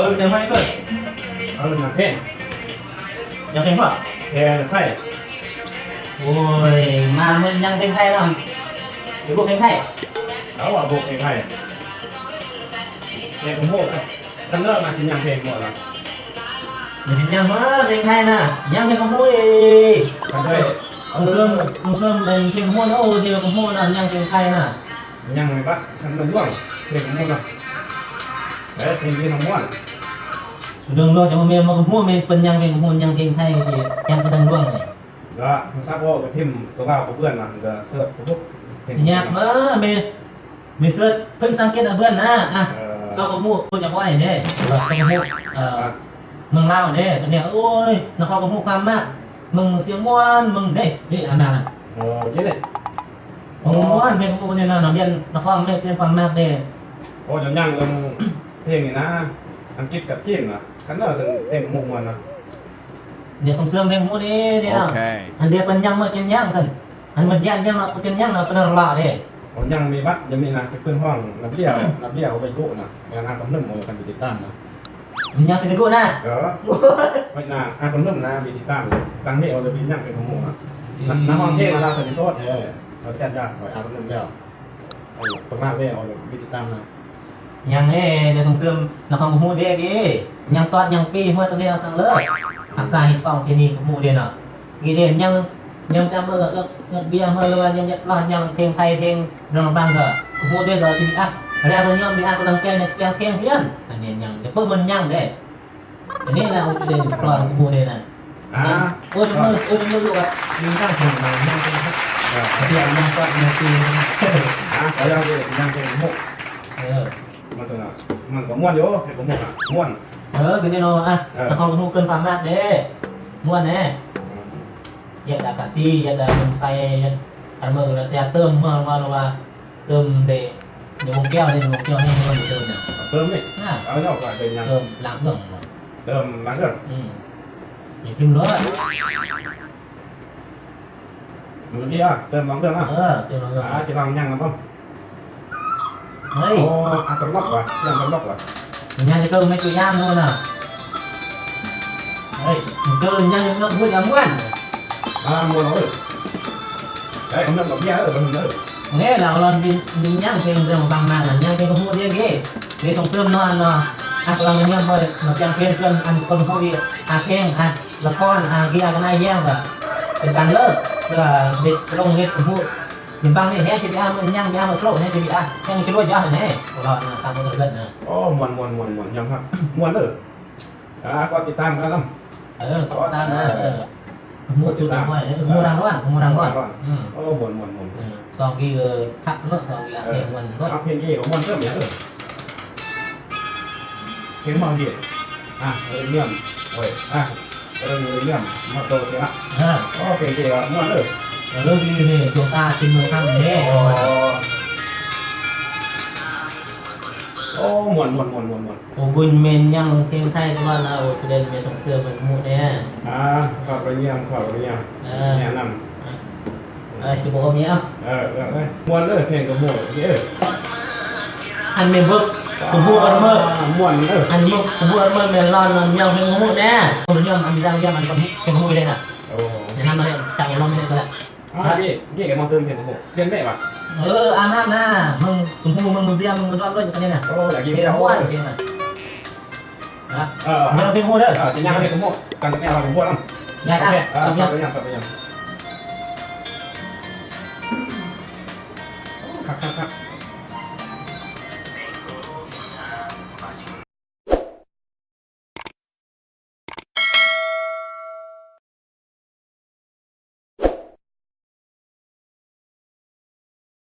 ເອີ ຍັງໄປເປີດ ເອີ ຍັງເພງ ຍັງເພງບໍ່ ແພງໄທ ໂອ້ຍ ມາເໝິດຍັງເພງໄທເນາະ ເພງບໍ່ເພງໄທ ເອົາວ່າບໍ່ເພງໄທ ແພງກະໂມກ ຄັນເລີກມາຊິຍັງເພງບໍ່ລະ ມັນຊິຍັງມາເພງໄທນະ ຍັງເພງກະໂມກເອ ຄັນໄດ້ ສົ່ງເສີມ ສົ່ງເສີມເພງກະໂມກເນາະ ໂອ້ ເພງກະໂມກນະ ຍັງເພງໄທນະ ຍັງໄປບາດ ຄັນເມືອງຫຼວງ ເພງກະໂມກນະ ເອີ ເພງທີ່ນ້ອງມ່ວນ ເມືອງຫຼວງຈະບໍ່ແມ່ນ ມັນກະໂມກແມ່ນເພິ່ນຍັງເພງກະໂມກ ຍັງເພງໄທ ຍັງໄປທາງຫຼວງນີ້ ລະໂທລະສັບເວົ້າກະຖິ້ມຕົວລາວກະເປື້ອນນະ ກະເສີດກະພວກ ຍາກມາແມ່ ມີເສີດເພິ່ນສັງເກດເອົາເພື່ອນນະ ອະ ເອີ ຊອກກະໝູກເພິ່ນຈະບໍ່ໃຫ້ເດ້ ຊອກກະໝູກ ເອີ ເມືອງລາວເດ້ ອັນນີ້ ໂອ້ຍ ນະຄອນກະໝູກຄວາມມາກ ເມືອງຊຽງມ່ວນ ເມືອງເດ້ ເດ້ ອັນນັ້ນນະ ເອີ ເດ້ ເມືອງມ່ວນ ເພງກະໝູກນີ້ນະ ນຳຮຽນນະຄອນແມ່ນເພງຄວາມມາກເດ້ ໂອ້ ຍ້ອນຫຍັງເລື່ອງເພງນີ້ນະ ອັງກິດກັບຈີນນະ ຄັນວ່າເຊິ່ງເພງກະໝູກມ່ວນນະ ດຽວສົ່ງເສີມເພງກະໝູກເດ້ ເດ້ ໂອເຄ ອັນດຽວເພິ່ນຍັງເມືອກິນຍັງຊັ້ນ ອັນມັນຢ້ານຍັງເນາະ ເປັນຫຍັງເນາະ ເປັນລະເດ້ ບໍ່ຍັງມີບັດ ຍັງມີນະ ເປັນເພິ່ນຮ້ອງລະບຽວ ລະບຽວໄປກຸນະ ງານອາກຳໜຶ່ມ ໂອ້ ຄັນໄປຕິດຕາມນະ ມັນຍັງຊິໄປກຸນະ ເອີ ໄປນະ ອາກຳໜຶ່ມນະ ໄປຕິດຕາມ ຕັ້ງນີ້ ໂອ້ ເປັນຫຍັງເປັນຂະໂມຍນະ ນະ ນະຮ້ອງເພງລະລາວສະລິໂສດ ເອີ ເອົາແຊດຢາ ໄປອາກຳໜຶ່ມແລ້ວ ເອີ ປະມາດແລ້ວ ໄປຕິດຕາມນະ ຍັງເດ້ ຈະສົ່ງເສີມນະຄອນກະໝູກເດ້ ເດ້ ຍັງຕອດຍັງປີເມື່ອຕອນນີ້ເອົາສັງເລີຍ ຮັກສາຮີດຄອງປະເພນີກະໝູກເດ້ເນາະ ນີ້ເດ້ ຍັງ ຍັງຈຳເອີ ເອີ ເອີ ເບຍເຮົາ ຫຼືວ່າຍັງຢາກລາດ ຍັງເພງໄທ ເພງດອງລະບັງກະກະໝູກເດ້ ກະຊິມີ ອາ ແລ້ວກໍຍອມມີ ອາ ກຳລັງໃຈໃນການແຕ່ງເພງ ອັນນີ້ຍັງ ຈະເປີດມັນຍັງເດ້ ອັນນີ້ລະ ໂອ້ ເດ້ ກະໝູກເດ້ນະ ອາ ໂອ້ ເອີ ໂອ້ ເອີ ມີການເພງ ເອີ ເພງກະໝູກ ເອີ ມັນກະມ່ວນຢູ່ ເພງກະໝູກ ມ່ວນ ເອີ ຄືແນ່ນອນ ອະ ເອີ ນະຄອນກະໝູກເກີນຄວາມມາກເດ້ ມ່ວນແດ່ ອືມ ຢາກໄດ້ກະຊີ ຢາກໄດ້ເງິນໃສ່ ຢາກ ອັນເມືອງລະແຕ່ເຕີມເມືອງມາລະວ່າ ເຕີມເດ ໃນວົງແກ້ວເດ ໃນວົງແກ້ວນີ້ມັນເຕີມຫຍັງ ເຕີມນີ້ ອາ ເອົາເນາະ ເຕີມຫຍັງ ເຕີມລ້າງເຄື່ອງ ເຕີມລ້າງເຄື່ອງ ອືມ ໃຫ້ພິມໂລດ ມື້ນີ້ອະ ເຕີມລ້າງເຄື່ອງອະ ເອີ ເຕີມລ້າງເຄື່ອງ ອາ ຈະລ້າງຫຍັງນຳບໍ່ ເຮີ້ຍ ໂອ້ ອັດຕະລັອກວ່າ ອັດຕະລັອກວ່າ ຍາງເກີນແມ່ນຕົວຢ່າງເນາະ ເຮີ້ຍ ເກີນຍາງເກີນ ອາ ມ່ວນເອີຍ ໄດ້ກຳລັງດອກເບ້ຍເອີ ເບິ່ງເດີ ແນ່ລາວລອນດິນ ດິນຍາງເພງເລື່ອງບາງນານ ຍາງເພງກະໝູກເດ້ ເດ້ສົ່ງເສີມເນາະ ອັນເນາະ ອັດກຳລັງຍາມບໍ່ ມາແຕ່ງເພງເຄື່ອງ ອັນຄົນເຮົາເດ້ ອາເພງ ອາລະຄອນ ອາເກຍກະນາຍແຍງກະ ເປັນການເລີກ ເພື່ອເດັດລົງເຮັດກະໝູກ ເປັນບາງນີ້ແຮງຊິໄປອາ ມື້ຍາມ ຍາມມາໂຊແຮງຊິໄປອາ ແຮງຊິລົດຍາວຫັ້ນແນ່ ບໍ່ລອດນະ ຕາມບໍ່ເກີດນະ ໂອ້ ມ່ວນ ມ່ວນ ມ່ວນ ມ່ວນ ຍອມຮັບ ມ່ວນເດີ ອ່າ ກໍຕິດຕາມກັນນຳ ເອີ ກໍຕິດຕາມນະ ເອີ ໝູ່ຢູ່ນຳຂ້ອຍ ເອີ ໝູ່ດັງຮ້ອນ ໝູ່ດັງຮ້ອນ ອືມ ໂອ້ ມ່ວນ ມ່ວນ ມ່ວນ ເອີ ຊອງກີ້ ເອີ ຄັກສະເໝີ ຊອງກີ້ ເອີ ເພງມ່ວນ ເພງກີ້ກໍມ່ວນເຕີມເດີ ເພງມັນດີ ອ່ະ ເອີ ເລື່ອງ ໂອ້ຍ ອ່ະ ເອີ ເລື່ອງ ມາໂຕເສຍລະ ເອີ ໂອ້ ເພງກີ້ກໍມ່ວນເດີ ເອີ ດີນີ້ ດວງຕາກິນເມືອງຄຳເດ້ ໂອ້ ໂອ້ ມ່ວນ ມ່ວນ ມ່ວນ ມ່ວນ ໂອ້ ບຸນແມ່ນຍັງເພງໄທຕົວລາວ ໂອ້ ຜູ້ໃດແມ່ນສົ່ງເສີມໃຫ້ໝູ່ແດ່ ອ່າ ຂອບໃຈຍາມ ຂອບໃຈຍາມ ເອີ ແນະນຳ ເອີ ຈະບໍ່ມີເອົາ ເອີ ເອີ ມ່ວນເດີ ເພງກະໝູກ ເອີ ອັນແມ່ນເບິ່ງ ກະໝູກ ອາ ມ່ວນເດີ ອັນນີ້ກະໝູກ ອາ ແມ່ນລອນ ມັນຍັງເພງກະໝູກແດ່ ມັນຍັງ ອັນຍັງ ຍັງ ອັນກະໝູກ ເພງກະໝູກເດ້ນະ ໂອ້ ແນະນຳມາເລີຍ ຈັກລອງເລີຍກໍໄດ້ ອ່າ ນີ້ ນີ້ກໍມາເຕີມເພງກະໝູກ ປ່ຽນແບບວ່າ ເອີ ອາບນ້ຳນະ ມຶງ ກະໝູກ ມຶງ ເບຍ ມຶງ ມັນລອນເລີຍ ອັນນີ້ນະ ໂອ້ ຢາກກິນເບຍ ມ່ວນເດ້ນະ ຮະ ເອີ ເພງກະໝູກເດີ ເອີ ຊິຍ່າງເພງກະໝູກ ກັນກັບແມ່ເຮົາກະໝູກນຳ ຍາກ ໂອເຄ ອ່າ ຄັກ ຄັກ ຄັກ ຄັກ ຄັກ.